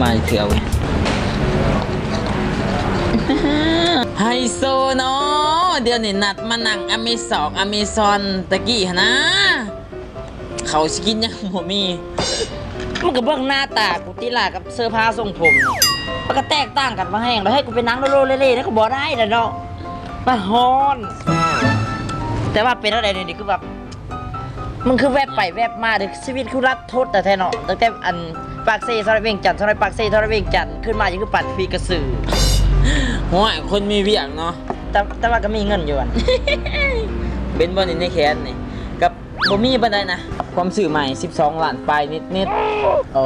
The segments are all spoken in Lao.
ມາເທື່ອເວີຍ ໄຮໂຊເນາະ ດຽວນີ້ນັດມານັ່ງອາເມຊອງ ອາເມຊອນ ຕະກີ້ຫັ້ນນະ ເຂົ້າຊິກິນຍັງບໍ່ມີ. ມັນກໍເບິ່ງໜ້າຕາກູຕິລາກັບເສື້ອຜ້າຊົງຜົມ ມັນກໍແຕກຕ່າງກັນວ່າແຮງ ແລ້ວໃຫ້ກູໄປນັ່ງໂລເລເລ ແລ້ວກໍບໍ່ໄດ້ລະເນາະ ມັນຮ້ອນ. ແຕ່ວ່າເປັນແນວໃດນີ້ ຄືແບບ ມັນຄືແວບໄປແວບມາເດ້ ຊີວິດຄືລັດທົດແທ້ໆເນາະ ຕັ້ງແຕ່ອັນປາກເຊ ສາວນ້ອຍວຽງຈັນ ສາວນ້ອຍປາກເຊ ສາວນ້ອຍວຽງຈັນ ຂຶ້ນມາຍັງຄືປານຜີກະສື. ໂອ້ຍ ຄົນມີວຽກເນາະ ແຕ່ ແຕ່ວ່າກໍມີເງິນຢູ່ຫັ້ນ. ເປັນບໍ່ນີ້ ໃນແຂນນີ້ ກໍບໍ່ມີປານໃດນະ ຄວາມຊື້ໃໝ່ ສິບສອງລ້ານປາຍນິດໆ. ໂອ້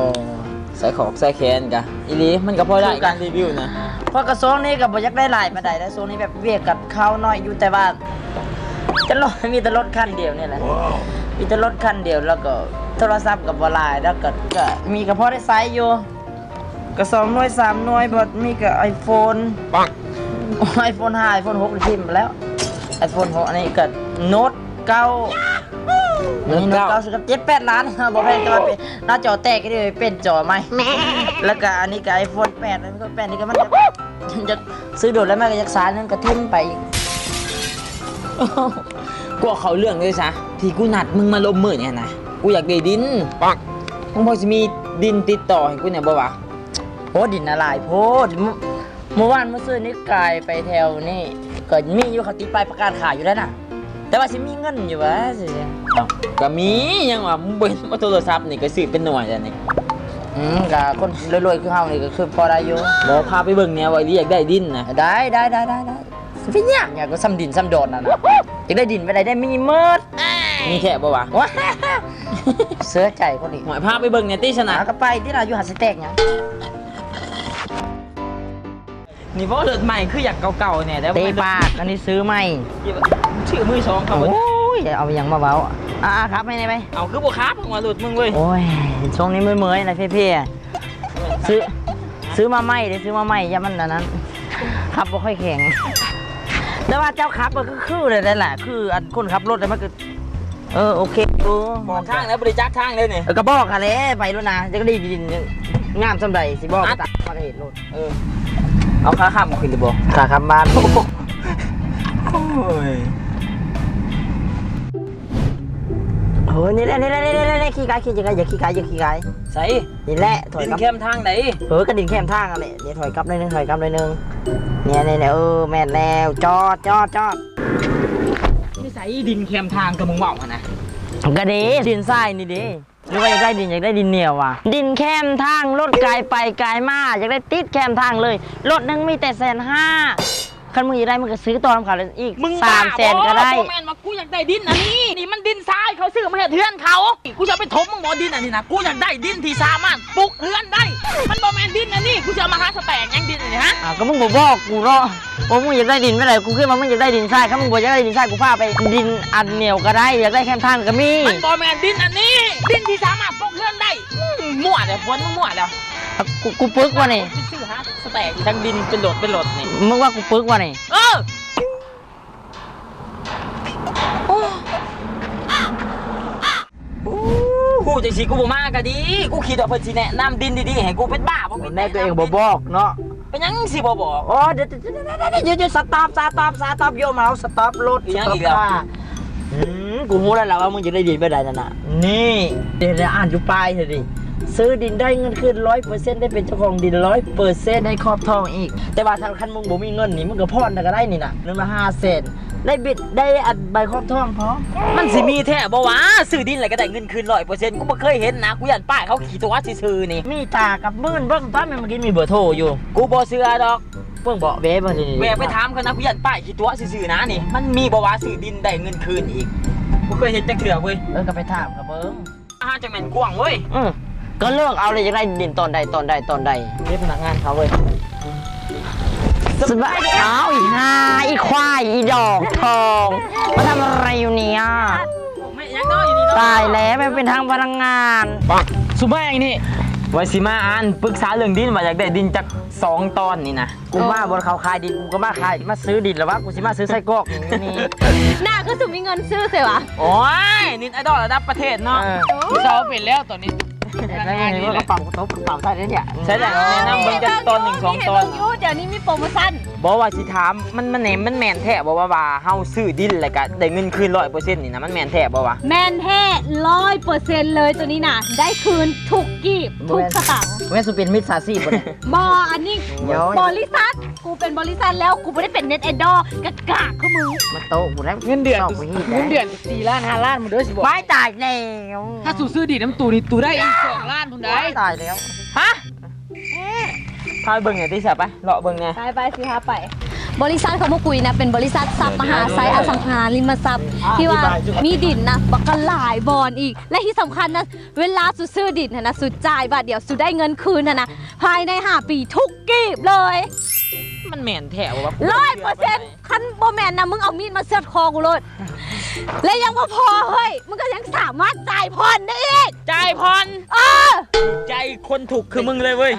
ໃສ່ຂອກໃສ່ແຂນກະ ອີ່ຫຼີ ມັນກໍພໍໄດ້ ຄືກັນ ການຣີວິວນະ. ເພາະກະຊ່ວງນີ້ກໍບໍ່ຢາກໄດ້ຫຼາຍປານໃດແລ້ວ ຊ່ວງນີ້ແບບວຽກກັບເຂົ້າໜ້ອຍຢູ່ ແຕ່ວ່າຈະລົດ ມີແຕ່ລົດຄັນດຽວນີ້ແຫຼະ ມີແຕ່ລົດຄັນດຽວ ແລ້ວກໍໂທລະສັບກໍບໍ່ຫຼາຍ ແລ້ວກໍ ກໍມີ ກໍພໍໄດ້ໃຊ້ຢູ່ ກໍສອງໜ່ວຍສາມໜ່ວຍ ບໍ່ມີກໍໄອໂຟນ ໄອໂຟນຫ້າ ໄອໂຟນຫົກຖິ້ມໄປແລ້ວ ໄອໂຟນຫົກ ອັນນີ້ກໍໂນ້ດເກົ້າ ໂນ້ດເກົ້າ ໂນ້ດເກົ້າ ຊື້ກັບເຈັດແປດລ້ານ ບໍ່ແພງ ແຕ່ວ່າເປັນໜ້າຈໍແຕກກໍໄດ້ປ່ຽນຈໍໃໝ່ ແລ້ວກໍອັນນີ້ກໍໄອໂຟນແປດ ໄອໂຟນແປດນີ້ກໍມັນຢາກ ຢາກຊື້ໂດນແລ້ວ ມັນກໍຢາກຊ້າ ນັ້ນກໍຖິ້ມໄປອີກ. ກວ່າເຂົ້າເລື່ອງເລີຍຊະ ທີ່ກູນັດມຶງມາລົມມື້ນີ້ຫັ້ນນະ ກູຢາກໄດ້ດິນ ມຶງພໍຊິມີດິນຕິດຕໍ່ໃຫ້ກູແດ່ບໍ່ວະ? ໂອ້ ດິນນະຫຼາຍໂພດ ມື້ ມື້ວານມື້ຊືນນີ້ກາຍໄປແຖວນີ້ ກໍມີຢູ່ ເຂົາຕິດປ້າຍປະກາດຂາຍຢູ່ແລ້ວນະ ແຕ່ວ່າຊິມີເງິນຢູ່ຫວາ? ເອົ້າ ກໍມີ ຫຍັງຫວາ? ມຶງບໍ່ເຫັນວ່າໂທລະສັບນີ້ກໍຊື້ເປັນໜ່ວຍແລ້ວນີ້. ອືມ ກໍຄົນລວຍໆຄືເຮົານີ້ກໍຄືພໍໄດ້ຢູ່. ບໍ່ ພາໄປເບິ່ງແດ່ ວ່າອີ່ຫຼີ ຢາກໄດ້ດິນນະ. ໄດ້ ໄດ້ ໄດ້ ໄດ້ ໄດ້. ຊິໄປຍາກຫຍັງ ກໍສ່ຳດິນສ່ຳດອນນັ້ນນະ. ຢາກໄດ້ດິນໄປໄດ້ ໄດ້ມີໝົດ. ມີແທ້ບໍ່ວະ? ເຊື່ອໃຈຄົນນີ້. ໂອ້ຍ ພາໄປເບິ່ງແດ່ຕິຊະນະ. ອາ ກໍໄປຕິລະ ຢູ່ຫັ້ນຊິແຕກຫຍັງ? ນີ້ບໍ່ ລົດໃໝ່ຄືຢາກເກົ່າໆແດ່ ແຕ່ເຕະປາກ ອັນນີ້ຊື້ໃໝ່ ຊື້ມືສອງເຂົາ. ໂອ້ຍ ເອົາຫຍັງມາເວົ້າ. ອ່າ ຂັບໃຫ້ແດ່ໄປ. ເອົາ ຄືບໍ່ຂັບ ເພາະວ່າລົດມຶງເວີຍ. ໂອ້ຍ ຊ່ວງນີ້ເມື່ອຍໆນະ ເພໆ. ຊື້ ຊື້ມາໃໝ່ເດ້ ຊື້ມາໃໝ່ ຢ່າມັນອັນນັ້ນ ຂັບບໍ່ຄ່ອຍແຂງ. ແຕ່ວ່າເຈົ້າຂັບກໍຄືໆແຫຼະ ຄືອັນຄົນຂັບລົດແລ້ວມັນກໍ ເອີ ໂອເຄຢູ່. ບອກທາງແລ້ວ ບໍ່ໄດ້ຈັກທາງເດ້ນີ້. ເອີ ກໍບອກຫັ້ນແຫຼະ ໄປໂລດນະ ຈັກໄດ້ດິນງາມສ່ຳໃດ ຊິບອກ ມາກໍເຮັດໂລດ. ເອີ ເອົາຂາຂ້າມຂຶ້ນໄດ້ບໍ່? ຂາຂ້າມບ້ານ. ໂອ້ຍ ໂອ້ຍ ນີ້ແຫຼະ ນີ້ແຫຼະ ນີ້ແຫຼະ ຂີ່ກາຍ ຂີ່ກາຍ ຢ່າຂີ່ກາຍ ຢ່າຂີ່ກາຍ. ໃສ? ນີ້ແຫຼະ ຖອຍກັບ ດິນແຄມທາງໃດ? ເອີ ກໍດິນແຄມທາງຫັ້ນແຫຼະ. ນີ້ຖອຍກັບໜ້ອຍໜຶ່ງ ຖອຍກັບໜ້ອຍໜຶ່ງ. ນີ້ ນີ້ ນີ້ ເອີ ແມ່ນແລ້ວ ຈອດ ຈອດ ຈອດ. ຢູ່ໃສດິນແຄມທາງທີ່ມຶງເວົ້າຫັ້ນນະ? ກໍເດ້ ດິນຊາຍນີ້ເດ້. ຫຼືວ່າຢາກໄດ້ດິນ ຢາກໄດ້ດິນໜຽວຫວາ? ດິນແຄມທາງ ລົດກາຍໄປກາຍມາ ຢາກໄດ້ຕິດແຄມທາງເລີຍ. ລົດໜຶ່ງມີແຕ່ແສນຫ້າ. ຄັນມຶງຢາກໄດ້ ມຶງກໍຊື້ຕໍ່ນຳເຂົາອີກ ສາມແສນກໍໄດ້. ບໍ່ແມ່ນວ່າກູຢາກໄດ້ດິນອັນນີ້ ນີ້ມັນດິນຊາຍ ເຂົາຊື້ມາເຮັດເຮືອນເຂົາ. ກູຈະເອົາໄປຖົມມຶງບໍ່ ດິນອັນນີ້ນະ. ກູຢາກໄດ້ດິນທີ່ສາມາດປຸກເຮືອນໄດ້. ມັນບໍ່ແມ່ນດິນອັນນີ້. ກູຈະເອົາມາຫາສະແຕກຫຍັງດິນອັນນີ້ ຮະ? ອ້າວ ກໍມຶງບໍ່ບອກກູເນາະ ວ່າມຶງຢາກໄດ້ດິນແບບໃດ. ກູຄິດວ່າມຶງຢາກໄດ້ດິນຊາຍ. ຄັນມຶງບໍ່ຢາກໄດ້ດິນຊາຍ ກູພາໄປດິນອັນໜຽວກໍໄດ້. ຢາກໄດ້ແຄມທາງກໍມີ. ມັນບໍ່ແມ່ນດິນອັນນີ້. ດິນທີ່ສາມາດປົກເຮືອນໄດ້. ມຶງມົ້ວແຕ່ ພວນມຶງມົ້ວແລ້ວ. ກູ ກູປຶກວ່ານີ້ ຊື້ຫາສະແຕກທັງດິນເປັນໂຫຼດເປັນໂຫຼດນີ້. ມຶງວ່າກູປຶກວ່ານີ້? ເອີ ໂອ້ ໂອ້ ຮູ້ຈັ່ງຊີ້ກູບໍ່ມາກໍດີ. ກູຄິດວ່າເພິ່ນຊິແນະນຳດິນດີໆໃຫ້ກູ. ເປັນບ້າບໍ່? ແນະໂຕເອງບໍ່ບອກເນາະ. ເປັນຫຍັງຊິບໍ່ບອກ? ໂອ້ ດຽວ ດຽວ ດຽວ ສະຕັອບ ສະຕັອບ ສະຕັອບ ໂຍມເຮົາ ສະຕັອບລົດ ອີຫຍັງອີກແລ້ວ? ອືມ ກູຮູ້ແລ້ວລະວ່າມຶງຈະໄດ້ດິນແບບໃດນັ້ນນະ. ນີ້ ດຽວ ດຽວ ອ່ານຢູ່ປ້າຍເທື່ອນີ້ ຊື້ດິນໄດ້ເງິນຄືນຮ້ອຍເປີເຊັນ ໄດ້ເປັນເຈົ້າຂອງດິນຮ້ອຍເປີເຊັນ ໄດ້ຂອບທອງອີກ. ແຕ່ວ່າຖ້າຄັນມຶງບໍ່ມີເງິນນີ້ ມຶງກໍຜ່ອນກໍໄດ້ນີ້ນະ. ເງິນມາຫ້າແສນ ໄດ້ບິດ ໄດ້ອັນໃບຂອບທອງພ້ອມ. ມັນຊິມີແທ້ບໍ່ວະ? ຊື້ດິນແລ້ວກໍໄດ້ເງິນຄືນຮ້ອຍເປີເຊັນ ກູບໍ່ເຄີຍເຫັນນະ. ກູຢ້ານປ້າຍເຂົາຂີ້ຕົວະຊື່ໆນີ້. ມີຕາກັບມື່ນເບິ່ງຕອນແມ່ນ ເມື່ອກີ້ມີເບີໂທຢູ່. ກູບໍ່ເຊື່ອດອກ. ເບິ່ງເບາະແວະເບິ່ງນີ້ ແວະໄປຖາມເຂົານະ. ກູຢ້ານປ້າຍຂີ້ຕົວະຊື່ໆນະນີ້. ມັນມີບໍ່ວະ ຊື້ດິນໄດ້ເງິນຄືນອີກ? ບໍ່ເຄີຍເຫັນຈັກເທື່ອເວີຍ. ເອີ ກໍໄປຖາມເຂົາເບິ່ງ. ອາຫານຈັ່ງແມ່ນກວ້າງເວີຍ. ເອີ ກໍເລືອກເອົາເລີຍ ຢາກໄດ້ດິນຕອນໃດ ຕອນໃດ ຕອນໃດ. ເດ້ພະນັກງານເຂົາເວີຍ. ສະບາຍ ອ້າວ ອີຫ່າ ອີຄວາຍ ອີດອກທອງ ມາທຳອະໄລຢູ່ເນີ້ຍ? ແມ່ນຫຍັງເນາະ ຢູ່ນີ້ເນາະ? ຕາຍແລ້ວ ແມ່ນເປັນທາງພະນັກງານ. ສຸມາຫຍັງນີ້? ວ່າຊິມາ ອັນ ປຶກສາເລື່ອງດິນ ວ່າຢາກໄດ້ດິນຈັກສອງຕອນນີ້ນະ. ກູມາ ເອີ ບ່ອນເຂົາຂາຍດິນ ກູກໍມາຂາຍ ມາຊື້ດິນລະວະ. ກູຊິມາຊື້ໄສ້ກອກນີ້. ໜ້າຄືສຸມມີເງິນຊື້ເສຍຫວາ? ໂອ້ຍ ເນັດໄອດອລລະດັບປະເທດເນາະ. ເອີ ເຊົາເປັນແລ້ວຕອນນີ້. ໃຊ້ເງິນໃນກະເປົາ ຕົບກະເປົາໃຊ້ເດ້ເນຍ. ໃຊ້ແລ້ວ ແນະນຳເບິ່ງຈັກຕອນໜຶ່ງສອງຕອນ. ດຽວນີ້ມີໂປຣໂມຊັນ. ບໍ່ ວ່າຊິຖາມ ມັນ ມັນແມ່ນ ມັນແມ່ນແທ້ບໍ່ວ່າ ວ່າເຮົາຊື້ດິນແລ້ວກະໄດ້ເງິນຄືນຮ້ອຍເປີເຊັນນີ້ນະ ມັນແມ່ນແທ້ບໍ່ວະ? ແມ່ນແທ້ຮ້ອຍເປີເຊັນເລີຍ ໂຕນີ້ນະ ໄດ້ຄືນທຸກກີບ ທຸກສະຕາງ. ບໍ່ແມ່ນ ບໍ່ແມ່ນ ສູເປັນມິດສາຊີບບໍ່ນີ້? ບໍ່ ອັນນີ້ ດຽວ ບໍລິສັດ ກູເປັນບໍລິສັດແລ້ວ ກູບໍ່ໄດ້ເປັນເນັດໄອດອລກາກໆຄືມຶງ. ມາໂຕະກູແລ້ວ ເງິນເດືອນ ເງິນເດືອນສີ່ລ້ານຫ້າລ້ານພຸ້ນເດີ ຊິບອກ. ວ້າຍ ຕາຍແລ້ວ ຖ້າສູຊື້ດິນນຳຕູນີ້ ຕູໄດ້ອີກສອງລ້ານພຸ້ນໃດ໋. ຕາຍແລ້ວ ຮະ ພາໄປເບິ່ງແດ່ຕິ ສະ ໄປເລາະເບິ່ງແດ່. ໄປໆ ຊິພາໄປ. ບໍລິສັດຂອງພວກກູນີ້ນະ ເປັນບໍລິສັດຊັບມະຫາໄຊອະສັງຫາລິມະຊັບ ທີ່ວ່າມີດິນນະ ບັກກະຫຼາຍບ່ອນອີກ ແລະທີ່ສຳຄັນນະ ເວລາສູຊື້ດິນຫັ້ນນະ ສູຈ່າຍບາດດຽວ ສູໄດ້ເງິນຄືນຫັ້ນນະ ພາຍໃນຫ້າປີທຸກກີບເລີຍ. ມັນແມ່ນແທ້ບໍ່ວະ? ຮ້ອຍເປີເຊັນ. ຄັນບໍ່ແມ່ນນະ ມຶງເອົາມີດມາເຊືອດຄໍກູໂລດ. ແລະຍັງບໍ່ພໍເຮີ້ຍ ມຶງກໍຍັງສາມາດຈ່າຍຜ່ອນໄດ້ອີກ. ຈ່າຍຜ່ອນ? ເອີ ໃຈຄົນທຸກຄືມຶງເລີຍເວີຍ.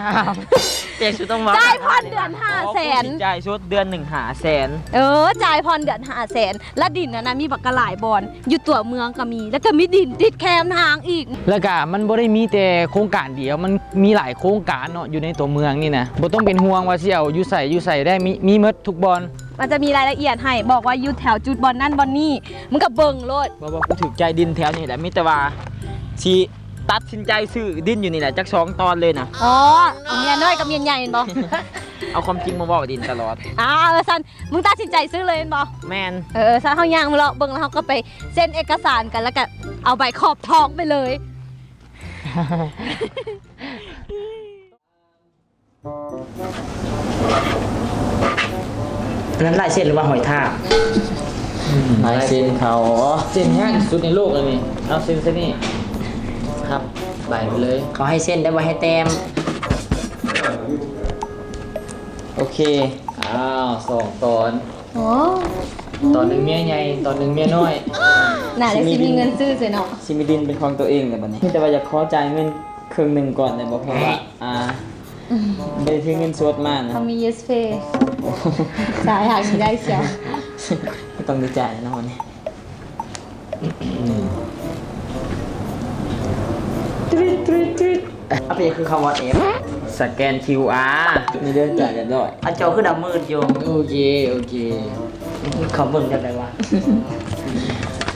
ແຕ່ສູຕ້ອງເວົ້າ ຈ່າຍຜ່ອນເດືອນຫ້າແສນ. ອໍ ກູຊິຈ່າຍສົດເດືອນໜຶ່ງຫ້າແສນ. ເອີ ຈ່າຍຜ່ອນເດືອນຫ້າແສນ. ລະດິນຫັ້ນນະ ມີບັກກະຫຼາຍບ່ອນ ຢູ່ຕົວເມືອງກໍມີ ແລ້ວກໍມີດິນຕິດແຄມທາງອີກ. ແລ້ວກະມັນບໍ່ໄດ້ມີແຕ່ໂຄງການດຽວ ມັນມີຫຼາຍໂຄງການເນາະ ຢູ່ໃນຕົວເມືອງນີ້ນະ. ບໍ່ຕ້ອງເປັນຫ່ວງວ່າຊິເອົາຢູ່ໃສຢູ່ໃສໄດ້ ມີ ມີໝົດທຸກບ່ອນ. ມັນຈະມີລາຍລະອຽດໃຫ້ ບອກວ່າຢູ່ແຖວຈຸດບ່ອນນັ້ນບ່ອນນີ້ ມຶງກໍເບິ່ງໂລດ. ບໍ່ ບໍ່ ກູຖືກໃຈດິນແຖວນີ້ແຫຼະ ມີແຕ່ວ່າຊິຕັດສິນໃຈຊື້ດິນຢູ່ນີ້ແຫຼະ ຈັກສອງຕອນເລີຍນະ. ອໍ ເອົາເມຍນ້ອຍກັບເມຍໃຫຍ່ແມ່ນບໍ່? ເອົາຄວາມຈິງມາເວົ້າ ດິນຕະຫຼອດ. ອ່າ ເອີ ຊັ້ນ ມຶງຕັດສິນໃຈຊື້ເລີຍແມ່ນບໍ່? ແມ່ນ. ເອີ ຊັ້ນເຮົາຍ່າງມາເລາະເບິ່ງ ແລ້ວເຮົາກໍໄປເຊັນເອກະສານກັນ ແລ້ວກໍເອົາໃບຂອບທອງໄປເລີຍ. ອັນນັ້ນລາຍເຊັນ ຫຼືວ່າຮອຍທາບ? ອືມ ລາຍເຊັນເຂົາ. ອໍ ເຊັນຍາກທີ່ສຸດໃນໂລກເລີຍນີ້. ເອົາເຊັນໃສ່ນີ້ ພັບໃບໄປເລີຍ. ເຂົາໃຫ້ເຊັນໄດ້ ບໍ່ໃຫ້ແຕ້ມ. ໂອເຄ. ອ້າວ ສອງຕອນ. ໂອ້ ຕອນໜຶ່ງເມຍໃຫຍ່ ຕອນໜຶ່ງເມຍນ້ອຍ. ໜ້າຈະຊິມີເງິນຊື້ໃສ່ເນາະ. ຊິມີດິນເປັນຂອງຕົວເອງແລ້ວບັດນີ້. ມີແຕ່ວ່າຢາກຂໍຈ່າຍເງິນເຄິ່ງໜຶ່ງກ່ອນໄດ້ບໍ່? ເພາະວ່າ ອ່າ ບໍ່ໄດ້ຖືເງິນສົດມານະ. ເຮົາມີ Yes Pay ຈ່າຍຫາກິນໄດ້ຊຽວ. ກໍຕ້ອງໄດ້ຈ່າຍເນາະບັດນີ້. ຕຣິດ ຕຣິດ ຕຣິດ. ອັນນີ້ຄືຄຳວ່າ F ສະແກນ ຄິວອາ ນີ້ເດີ ຈ່າຍຮຽບຮ້ອຍ. ອັນເຈົ້າຄືດຳມືດຢູ່. ໂອເຄ ໂອເຄ. ເຂົາເບິ່ງຈັ່ງໃດວະ?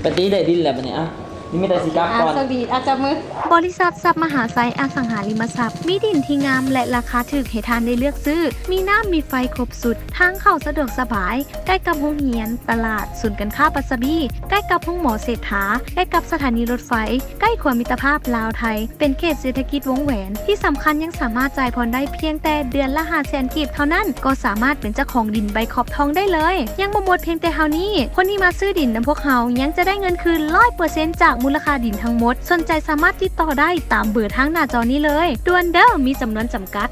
ປະຕິໄດ້ດິນແລ້ວບັດນີ້. ອ່ະ ນີ້ມີແຕ່ຊິກັບກ່ອນ. ອ່ະ ໂຊກດີ. ອ່ະ ຈັບມື. ບໍລິສັດຊັບມະຫາໄຊອະສັງຫາລິມະຊັບ ມີດິນທີ່ງາມ ແລະ ລາຄາຖືກໃຫ້ທ່ານໄດ້ເລືອກຊື້. ມີນ້ຳມີໄຟຄົບຊຸດ. ທາງເຂົ້າສະດວກສະບາຍ. ໃກ້ກັບໂຮງຮຽນ, ຕະຫຼາດ, ສູນການຄ້າປັດສະບີ, ໃກ້ກັບໂຮງໝໍເສດຖາ, ໃກ້ກັບສະຖານີລົດໄຟ, ໃກ້ຂົວມິດຕະພາບລາວໄທ, ເປັນເຂດເສດຖະກິດວົງແຫວນ. ທີ່ສຳຄັນຍັງສາມາດຈ່າຍຜ່ອນໄດ້ພຽງແຕ່ເດືອນລະຫ້າແສນກີບເທົ່ານັ້ນ ກໍສາມາດເປັນເຈົ້າຂອງດິນໃບຂອບທອງໄດ້ເລີຍ. ຍັງບໍ່ໝົດພຽງແຕ່ເທົ່ານີ້, ຄົນທີ່ມາຊື້ດິນນຳພວກເຮົາຍັງຈະໄດ້ເງິນຄືນຮ້ອຍເປີເຊັນຈາກມູນລະຄ່າດິນທັງໝົດ. ສົນໃຈສາມາດຕິດຕໍ່ໄດ້ຕາມເບີທາງໜ້າຈໍນີ້ເລີຍ. ດ່ວນເດີ້, ມີຈຳນວນຈຳກັດ.